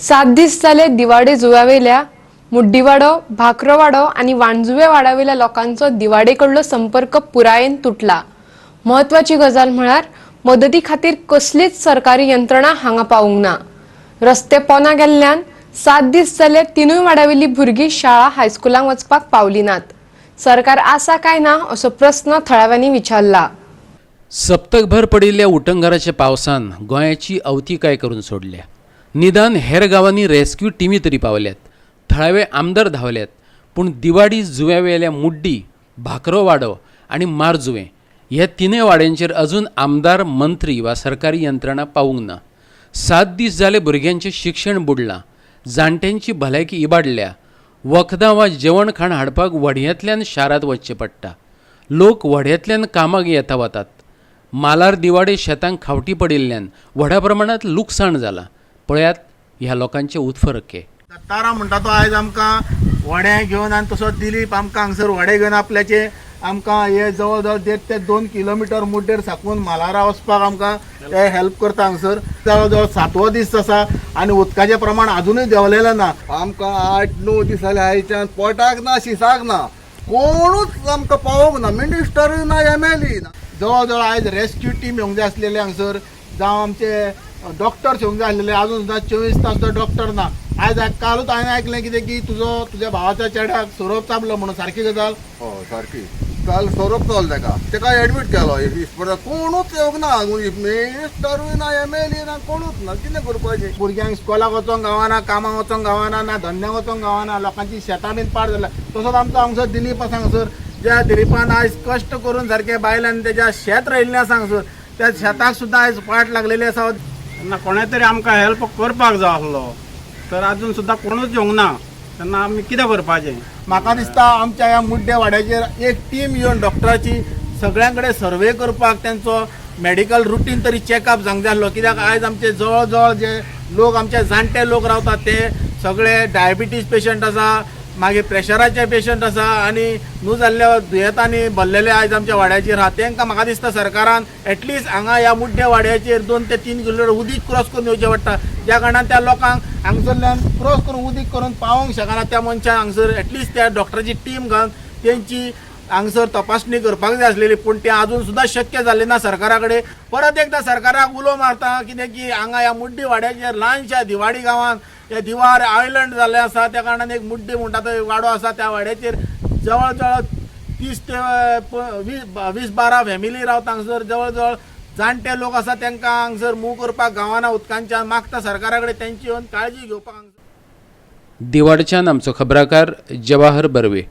7 दीस जाले दिवाडे जुंव्यावेल्या मुड्डीवाडो, भाकरवाडो आनी वांजुवे वाड्यावेल्या लोकांचो दिवाडे कडलो संपर्क पुरायेन तुटला. म्हत्वाची गजाल म्हळ्यार मदती खातीर कसलीच सरकारी यंत्रणा हांगा पावूंक ना. रस्ते पोना गेल्ल्यान 7 दीस जाले तिनूय वाड्यावेली भुरगीं शाळा, हायस्कुलांक वचपाक पावली नात. सरकार आसा काय ना असो प्रस्न थळाव्यांनी विचारला. सप्तकभर पडिल्ल्या उटंगाराच्या पावसान गोंयाची अवतिकाय करून सोडल्या. निदान हेर गांवांनी रेस्क्यू टिमी तरी पावल्यात, थळावे आमदार धांवल्यात, पूण दिवाडी जुंव्यावेल्या मुड्डी, भाकरोवाडो आनी मारजुवें ह्या तिनूय वाड्यांचेर अजून आमदार, मंत्री वा सरकारी यंत्रणा पावूंक ना. 7 दीस जाले भुरग्यांचें शिक्षण बुडलां, जाणट्यांची भलायकी इबाडल्या. वखदां वा जेवण खाण हाडपाक व्हडयांतल्यान शारांत वचचें पडटा. लोक व्हड्यांतल्यान कामाक येता वतात. मालार दिवाडे शेतांक खावटी पडिल्ल्यान व्हडा प्रमाणांत लुकसाण जालां. पळयात ह्या लोकांचे उत्फरके. दत्ताराम म्हणटा तो आयज आमकां व्हडें घेवन आनी तसोच दिलीप आमकां हांगसर व्हडें घेवन आपल्याचे आमकां हे जवळ जवळ 1.5 ते 2 किलोमिटर मुड्डेर साकून मालारा वचपाक आमकां ते हेल्प करता. हांगसर जवळ जवळ सातवो दीस आसा आनी उदकाचें प्रमाण अजुनूय देंवलेलें ना. आमकां 8-9 दीस जाले आयच्यान पोटाक ना, शिसाक ना. कोणूच आमकां पावोंक ना, मिनिस्टरूय ना, एमएलए ना. जवळ जवळ आयज रेस्क्यू टीम येवंक जाय आसलेले हांगसर, जावं आमचे डॉक्टर्स येवंक जाय आसलेले. अजून सुद्दां 24 तास सुद्दां डॉक्टर ना. आयज कालूच हांवें आयकलें कितें की तुजो तुज्या भावाच्या चेड्याक सोरोप चाबलो म्हणून. सारकी गजाल? हय, सारकी. काल सोरोप चल ताका, ताका एडमीट केलो इस्पितळांत. कोणूच येवंक ना, मिनिस्टरूय ना, एमएलए ना, कोणूच ना. कितें करपाचें? भुरग्यांक इस्कोलाक वचोंक गावना, कामाक वचोंक गावना, ना धंद्याक वचोंक गावना. लोकांची शेतां बीन पाड जाल्या. तसोच आमचो हांगसर दिलीप आसा हांगसर, ज्या दिलीपान आयज कश्ट करून सारकें बायलान तेज्या शेत रोयिल्लें आसा हांगसर, त्या शेताक सुद्दां आयज पाट लागलेली आसा. तेन्ना कोणें तरी आमकां हेल्प करपाक जाय आसलो, तर आजून सुद्दां कोणूच येवंक ना. तेन्ना आमी कितें करपाचें? म्हाका दिसता आमच्या ह्या मुड्डे वाड्याचेर एक टीम येवन डॉक्टराची सगळ्यां कडेन सर्वे करपाक, तेंचो मेडिकल रुटीन तरी चॅकअप जावंक जाय आसलो. कित्याक आयज आमचे जवळ जवळ जे लोक, आमचे जाणटे लोक रावतात, ते सगळे डायबिटीज पेशंट आसा, मागीर प्रेशराचे पेशंट आसा आनी न्हू जाल्ल्या दुयेंतांनी भरलेले आयज आमच्या वाड्याचेर आहा. तांकां म्हाका दिसता सरकारान एटलिस्ट हांगा ह्या मुड्डे वाड्याचेर 2 ते 3 किलोमिटर उदीक क्रॉस करून येवचें पडटा, ज्या कारणान त्या लोकांक हांगसरल्यान क्रॉस करून उदीक करून पावोंक शकना. त्या मनशान हांगसर एटलिस्ट त्या डॉक्टराची टीम घालून तेंची हांगसर तपासणी करपाक जाय आसलेली, पूण तें अजून सुद्दां शक्य जालें ना सरकारा कडेन. परत एकदां सरकाराक उलो मारता कितें की हांगा ह्या मुड्डी वाड्याचेर, ल्हानशा दिवाडी गांवांत, हे दिवार आयलंड जाल्लें आसा, त्या कारणान एक मुड्डी म्हणटा तो वाडो आसा, त्या वाड्याचेर जवळ जवळ 30 ते 20, 20-12 फॅमिली रावता. हांगसर जवळ जवळ जाणटे लोक आसा, तांकां हांगसर मूव करपाक गावना उदकांच्यान. मागता सरकारा कडेन तेंची येवन काळजी घेवपाक हांगसर. दिवाडच्यान आमचो खबराकार जवाहर बर्वे.